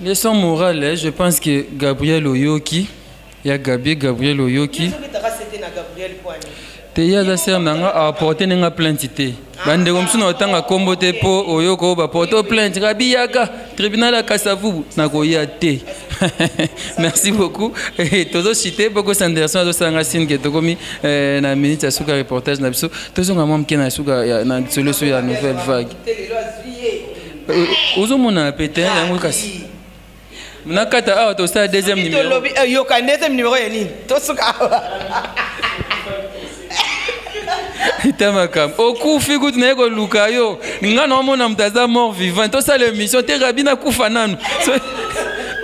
Leçon morale, je pense que Gabriel oyoki ya Gabi, Gabriel oyoki. Te, ye aza sœur na nga, aporte ndenge plainte te. Bandeko mosusu na otanga nkombo te mpo oyoka oyo baporte plainte. Rabi, yaka tribunal ya Kasavubu, nakoya te. Merci beaucoup. Tozochite boko Sanderson azosalanga signe ke tokomi na minute ya suka reportage na biso. Tozonga mwa moke na suka na solution ya nouvelle vague. Ozomona pe te yango, kasi nakata awa, tosala deuxième numéro. Yoka, deuxième numéro ya nini? Tosuka awa. Ita makambo okufi kutu naye koluka yo, nga na omona moto aza mort vivant. Tosala émission te, Rabi, nakufa nanu.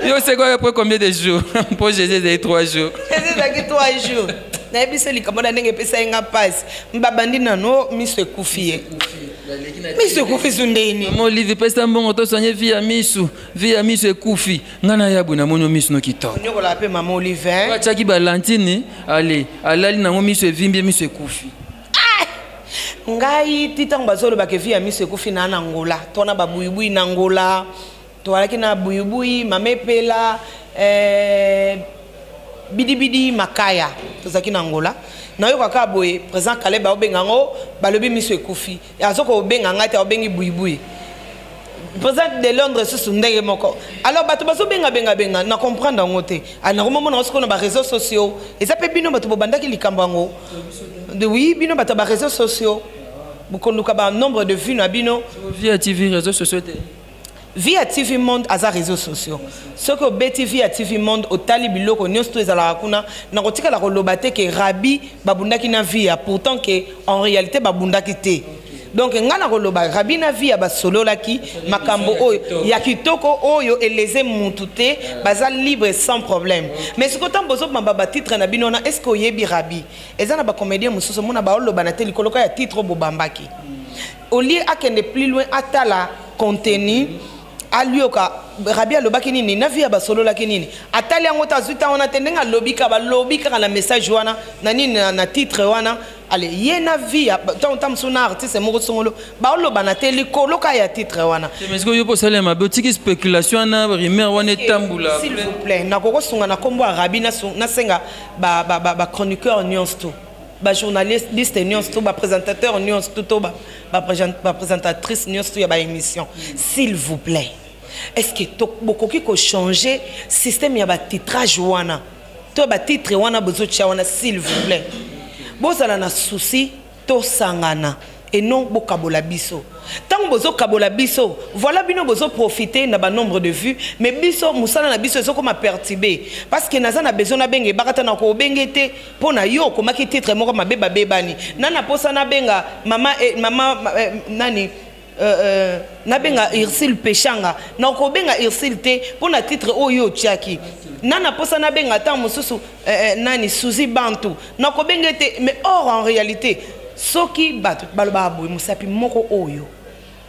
Yo seko après combien de jours? Mpo Jésus ezali 3 jours. Jésus ezalaki 3 jours. Nayebi so likambo na ndenge epesa ye nga mpasi. Babandi nano, miso ekufi ye, miso ekufi su ndeni. Mama Olive, pesa mbongo tosoigne vie ya misu, vie ya miso ekufi. Nga na ya boye, namoni miso no kitoko. Nyokolaka mpe mama Olive. Atiaki balantine ale alali nango, miso evimbi, miso ekufi. Ngai ti ntango bazolobaka vie ya miso ekufi na Ngola, to na babuyibui na Ngola, toalaki na buyibui, mama Epela, bidibidi makaya, tozalaki na Ngola. Nayoka kaka boye président Kaleb aobenga yango, balobi miso ekufi, aza kobenga ngai te, aobengi buyibui. Président de Londres susu ndenge moko. Alors bato bazobenga benga benga, na comprendre yango te. Ah, nakomomona yango sikoyo na baréseaux sociaux. Eza mpe bino bato bobandaki likambo yango. Oui, bino bato ya baréseaux sociaux bokoluka banombre de vues na bino. Via TV, réseaux sociaux te. Via TV Monde aza réseaux sociaux. Soki obeti Via TV Monde, otali biloko nyonso to ezalaka kuna. Nakotikala koloba te ke Rabi babundaki na Via, pourtant ke en réalité babundaki te. Donc nga na koloba Rabi na Via basololaki makambo oyo ya kitoko, oyo eleze mutu te, baza libre sans problème. Mais soki otango bozobamba batitre na bino wana, est ce que oyebi Rabi eza na bacomédien mosusu, omona baoloba na te likolo ka ya titre oyo bobambaki, au lieu akende plus loin, atala contenu, alioka Rabi alobaki nini na Via, basololaki nini, atali yango te, azwi ntango wana te. Ndenge alobi kaka, balobi kaka na message wana na nini, na titre wana. Ale ye na Via, ntango ta mosusu na artiste moko songolo, baoloba na te likolo ka ya titre wana. Mais sikoyo yo mpo osala mabe, otiki spéculation wana, rumeur wana etambola. S'il vous plaît, nakokosunga na nkombo ya Rabi, nasenga bachroniqueur nyonso to bajournaliste nyonso to baprésentateur nyonso to baprésentatrice nyonso to ya baémission, s'il vous plaît, est ce que bokoki kochanger système ya batitrage wana to batitre wana bozotia wana? S'il vous plaît, bozala na souci tosangana et non bokabola biso. Ntango bozokabola biso, voilà, bino bozoprofite na banombre de vues, mais biso mosala na biso ezokoma perturbé, parce que naza na besoin nabenga ebaka ta na kobenge te mpo na yo okomaki titre moko mabe, babebani nana. Mposa nabenga mama, eh, mama eh, nani, nabenga Ursile Peshanga, nakobenga Ursile te mpo na titre oyo otiaki. Nana mposa nabenga ntango mosusu nani, Suzi Bantu, nakobenga te. Mais or en réalité, soki bato balobaka boye, mosapi moko oyo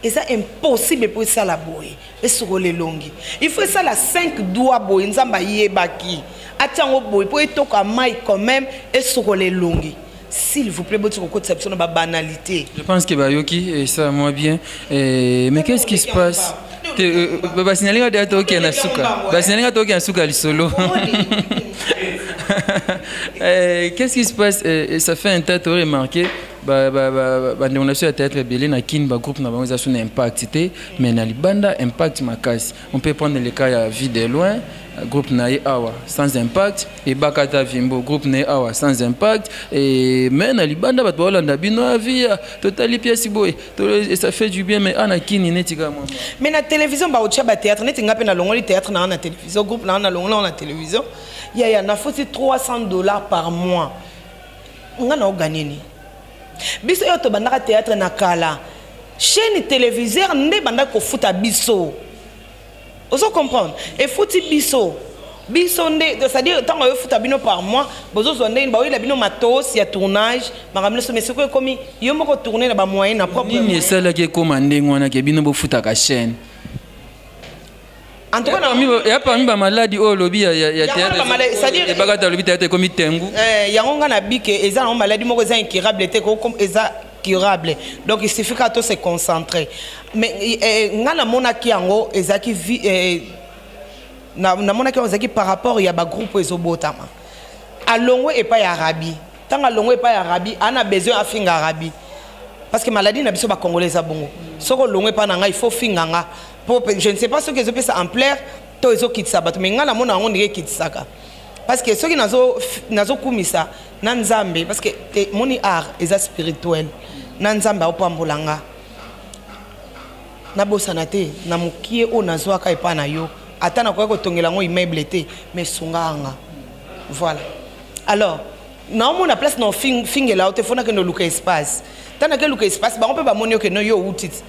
eza impossible mpo esala boye, esokola elongi. Il faut esala 5 doigts boye. Nzambe ayebaki atia yango boye mpo etoka mai quand même esokola elongi. S'il vous plaît, boti kokotisa biso na babanalité. Je pense que bayoki et ça moi bien. Et, mais qu'est-ce qui se passe? Basinyalinga deya tookende na suka, basinyalinga tookende na suka lisolo. Qu'est-ce qui se passe? Ça fait un tas to remarqué bandeko na biso ya théâtre ebele na Kini, bagroupe na bango eza so na impact te, mais na libanda impact makasi. On peut prendre le cas ya Vie de Loin, groupe na ye awa sans impact, Ebakata Vimbo, groupe na ye awa sans impact, et mais na libanda bato baolanda bino avia totali pièce boye et ça fait du bien. Mais ana Kini neti kaka mwa Mais na télévision baotia bathéâtre neti nga mpe nalongoli théâtre na nga na télévision, groupe na nga nalongoli yango na télévision. Yaya, nafuti 300 $ par mois, nga na oganye nini? Biso oyo tobandaka théâtre na kala, chaîne téléviseur nde bandaki kofuta biso. Ozo comprendre? Efuti biso, biso nde, c'est-à-dire ntango oyofuta bino par mois, bozozwa ndenge baoyela bino matos ya tournage, makambo nyonso. Mais soki ekomi yo moko tourne na bamoyen na propre Nini esalaki ekóma ndenge wana ke bino bofutaka chaîne? En tout cas, Ya parmi bamaladi oyo olobi ya Yango théâtre, c'est-à-dire- Ebakata olobi théâtre ekomi tengu. Yango nga na bike eza nango maladie moko eza incurable te, eza curable. Donc il suffit kaka to se concentrer. Mais nga namonaki yango ezalaki namonaki yango ezalaki par rapport ya bagroupe oyo ezobotama. Alongwe epai ya Rabi, ntango alongwe epai ya Rabi, ana besoin afinga Rabi, parce que maladie na biso bacongolais eza bongo. Soki olongwe epai na ngai, il faut finga nga po je ne sais pas soki ezopesa ampleur to ezokitisa bato. Mais ngai namona yango ndenge ekitisaka, parce que soki nazokumisa na Nzambe, parce que te moni art eza spirituel, na Nzambe aopambola nga, nabosana te na mokie oyo nazwaka epai na yo. Ata nakoki kotongela yango immeuble te, mais sunga nga. Voilà. Alors naomona place na ofingela yo te, fo nakende oluka espace. Ntango nake luka espace, bango mpe bamoni okende yo outi ti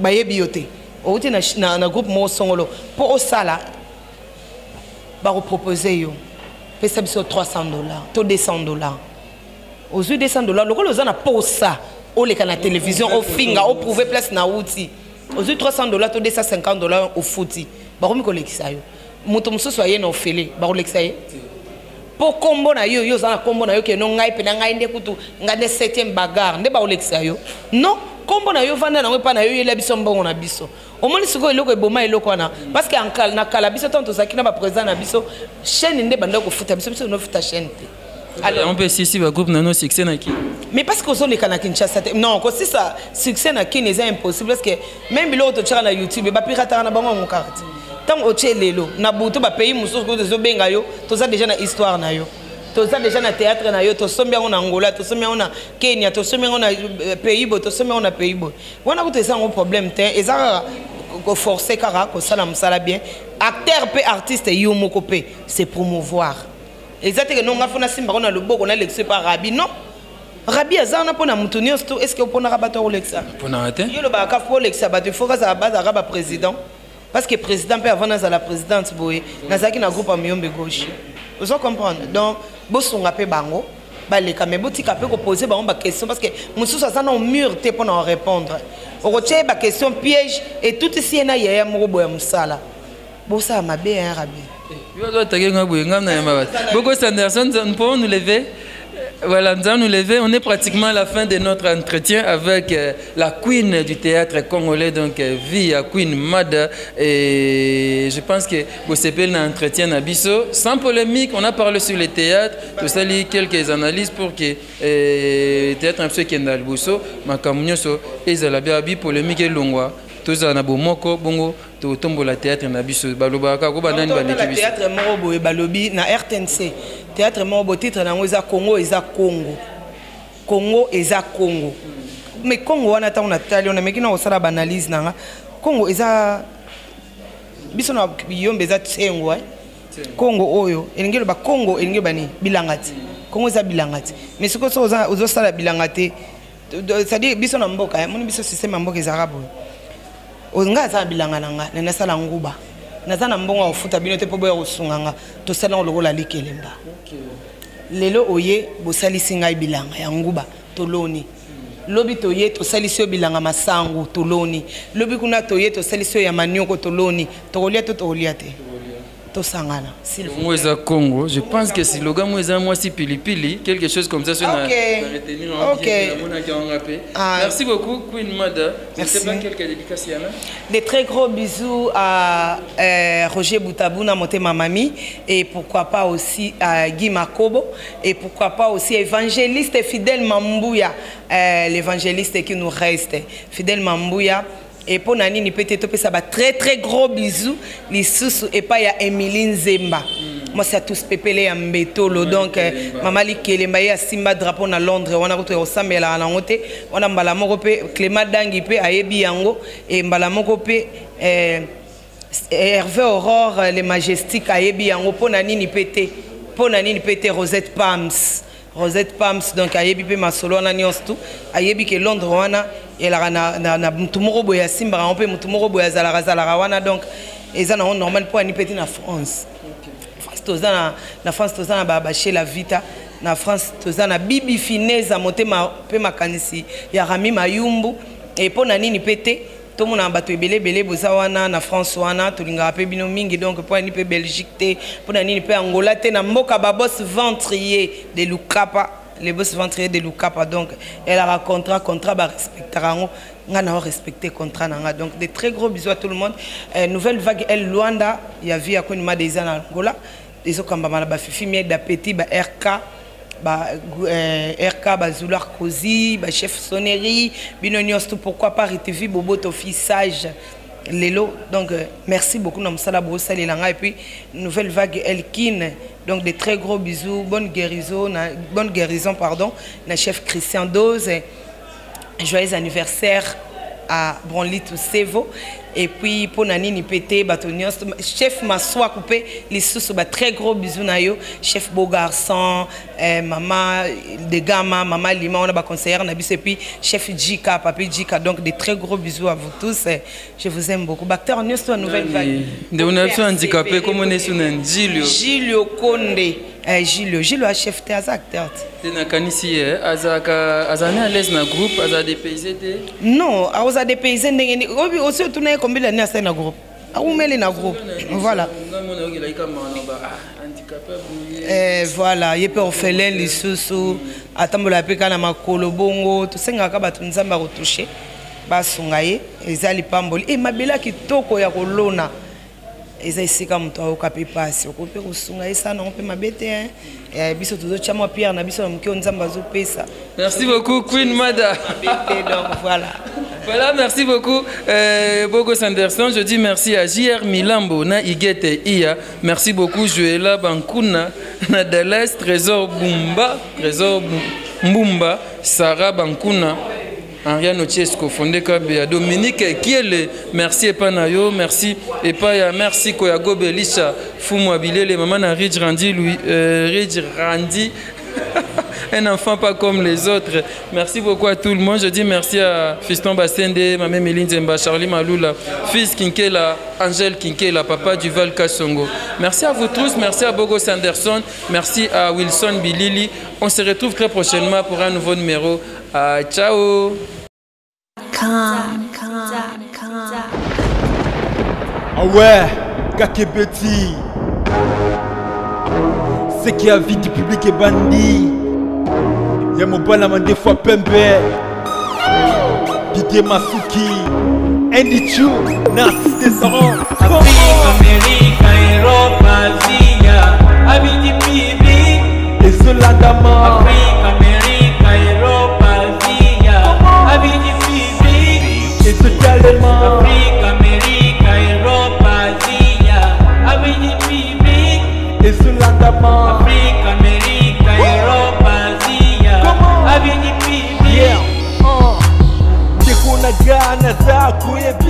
bayebi yo te, outi na groupe moko songolo mpo osala, bakopropose yo: pesa biso 300 $ to 200 $. Ozwi 200 $, lokola oza na posa oleka na télévision, ofinga, oprouve place na outi. Ozwi 300 $ to 250 $, ofuti, bakomi kolekisa yo. Moto mosusu aye na ofele, bakolekisa ye mpo nkombo na yo, yo oza na nkombo na yo keno ngai mpe na ngai nde kutu ngai nde 7e bagarre nde bakolekisa yo. Non, nkombo na yo vanda nango epai na yo, yela biso mbongo na biso. Omoni sikoyo eloko eboma eloko wana, parce que na kala biso, ntango tozalaki na baprésident na biso, chaîne nde bandaki kofuta biso, biso nofuta chaîne te. Alors, yango mpe sisi bagroupe nano succès na Kini. Mais parce que ozoleka na Kinshasa te. Non, kosisa succès na Kin eza impossible, parce que même biloko totiaka na YouTube, bapirataka na bango yango kaka te. Ntango otie lelo na butu, bapays mosusu kutu ezobenga yo: toza déjà na histoire na yo, toza déjà na théâtre na yo, tosombi yango na Angola, tosombi yango na Kenya, tosombi yango na pays boye, tosombi yango na pays boye. Wana kutu eza yango problème te. Eza kaka koforce, kaka kosala mosala bien. Acteur mpe artiste, yo moko mpe se promouvoir. Eza teke no nga fo nasimbako na loboko, nalekisa epa Rabi. Non, Rabi aza wana mpo na motu nyonso to. Est ce que oponaka bato ya kolekisa? Mponaka te. Yo olobaka ka fo olekisa bato, il faut kazala bazalaka baprésident, parce que président mpe, avant nazala présidente boye, nazalaki na groupe ya Miyombe Gauche. Ozo comprendre? Donc bosunga mpe bango baleka, mais botika mpe kopose bango baquestion, parce que mosusu aza na mûr te mpo na korépondre. Okotia ye baquestion piège, etutisi ye na yaya moko boya mosala bosala mabe ya Rabi. Yo azoatake nga boye, nga na yamba bato. Boko Sanderson, nous pouvons nous lever. Voilà, nous allons nous lever. On est pratiquement à la fin de notre entretien avec la queen du théâtre congolais, donc Via Queen Mada. Et je pense que vous avez un entretien na biso. Sans polémique, on a parlé sur le théâtre, tout ça, quelques analyses pour que théâtre un peu kenda liboso, makambo nyonso ezala bien, bi polémique elongwa. Tozala na bomoko bongo totombola théâtre na biso. Balobaka ko banani baleki biso. Théâtre moko boye balobi na RTNC, théâtre moko boye, titre nango eza Congo eza Congo, Congo eza Congo. Mais Congo wana, ntango natali oyo, nameki na kosala baanalyse na nga, Congo eza biso na biyombe, eza ntengo. Congo oyo elingi eloba, Congo elingi eloba nini? Bilanga te. Congo eza bilanga te. Mais sikoyo soki ozosala bilanga te, c'est-à-dire biso na mboka, moni biso système ya mboka ezalaka boye: nga aza na bilanga na nga, nasala nguba, naza na mbongo ya kofuta bino te mpo boya kosunga nga. Tosala yango lokola likelemba. Lelo oye, bosalisi ngai bilanga ya nguba, toloni. Lobi toye, tosalisi yo bilanga masangu, toloni. Lobi kuna toye, tosalisi yo ya manioko, toloni. Tokolia to tokolia te? Tosangana, s'il vous. Congo eza Congo. Je pense que slogan mo eza mwasi pilipili, quelque chose comme ça. Ok. Ok. Ah. Merci beaucoup, Queen Mada. Je ne Merci. sais pas, quelques dédicaces yana. Des très gros bisous à Roger Boutabouna Motema Mami, et pourquoi pas aussi à Guy Makobo, et pourquoi pas aussi évangéliste Fidèle Mambouya, l'évangéliste qui nous reste, Fidèle Mambouya. Et pour nani peut-être ça ba très très gros bisous lisusu epai ya Emily Nzemba. Moi c'est à tous pepele ya mbetolo, donc mama Likelemba, ye asimba drapeau na Londres wana, kutu osambelaka nango te wana. Mbala moko mpe Clément Dangi mpe ayebi yango, e mbala moko mpe Hervé Aurore le Majestique ayebi yango. Mpo na nini mpe te, mpo na nini mpe te Rosette Pams, Rosette Pams, donc ayebi mpe masolo wana nyonso tu. Ayebi ke Londres wana elaka na mutu moko boye asimbaka yango, mpe mutu moko boye azalaka azalaka wana. Donc eza nango normal. Mpo ani mpe te na France? France toza na France, toza na bashela Vita. Na France toza na Bibi Fineza Motema mpe makanisi ya Rami Mayumbu. E mpo na nini mpe te tomona bato ebele ebele boza wana na France wana? Tolingaka mpe bino mingi. Donc mpo na nini mpe Belgique te? Mpo na nini mpe Angola te? Na mboka babos ventrier de Lukapa, les boss ventrier de Lukapa. Donc elaka contrat, contrat barespectaka yango. Nga na respecter contrat na nga. Donc des très gros bisous à tout le monde. Nouvelle Vague El Luanda ya vie ya Queen Mada eza na Angola, ezokambama na bafifi miel d'appétit, ba RK, ba RK, bazular kozi, bachef sonnerie, bino nyonso tout. Pourquoi pas RTV Boboto, fils sage lelo. Donc merci beaucoup na mosala bosalela ngai. Et puis Nouvelle Vague Elkin, donc des très gros bisous, bonne guérison na, bonne guérison pardon, na chef Christian Dose. Joyeux anniversaire à Branly Toussevo. Et puis mpo na nini mpe te bato nyonso, chef Maswaku mpe lisusu, ba très gros bisous na yo, chef beau garçon, mama de gama, mama Lima wana, baconseillère na biso. Et puis chef Jika, papi Jika. Donc des très gros bisous à vous tous, je vous aime beaucoup. Baacteur nyonso ya Nouvelle Vague. Ndeko na biso handicapé, komona esu na Njilio. Gilio Konde, Gilio, Gilio achef te, aza acteur te. Te, nakanisi ye azalaka, azala ne à l'aise na groupe, azala dépaysé te. Non, akoza dépaysé ndenge nini? Obi osi otuna ye combien d'années asali na groupe, awumeli na groupe, voilà. Ngamona okelaki kamana ba handicapé boye. Voilà, ye mpe orphelin lisusu, atambola mpe kaka na makolo bongo. Tosengaka bato Nzambe akotouche, basunga ye. Eza lipamboli e mabele ya kitoko ya kolona. Eza esika moto ayoka mpe mpasi, okoki mpe kosunga ye sana yango mpe mabe te, hein. Biso tozotya mwa pierre na biso na moke oyo Nzambe azopesa. Merci beaucoup, Queen Mada. Mabe te, donc voilà. Voilà, merci beaucoup, Bogos Anderson. Je dis merci à JR Milambo, na Igete Iya. Merci beaucoup, Joëla Bankuna, na Dallas, Trésor Bumba, Trésor Mbumba, Sarah Bankuna, Ariane Otiesco, Fondé Kabea, Dominique Kiele, merci Epanayo, merci Epaya, merci Koyago Belisha, Fumu Abilele, Maman na Ridge Randy, Louis, Ridge Randy, un enfant pas comme les autres. Merci beaucoup à tout le monde. Je dis merci à Fiston Bassende, Mamé Méline Zemba, Charlie Maloula, Fils Kinkela, Angèle Kinkela, Papa Duval Kassongo. Merci à vous tous, merci à Bogos Anderson, merci à Wilson Bilili. On se retrouve très prochainement pour un nouveau numéro. Ciao. Ah ouais, Kakebeti. Ce qui a vie du public est bandit. Y'a mon bal à des fois pembe. Didier Masuki, Andy Chu, Narcisse Desserand. Afrique, Amérique, Europe, Asia, Abidi Bibi. Et cela d'amant. Afrique, Amérique, Europe, Asia, Abidi Bibi. Et ce talent. Afrique, Amérique, Europe, Asia, Abidi Bibi. Et cela d'amant. Afrique, Amérique, Europe, Asia, Abidi Bibi. Yeah. Ndeko na nga naza koyebisa.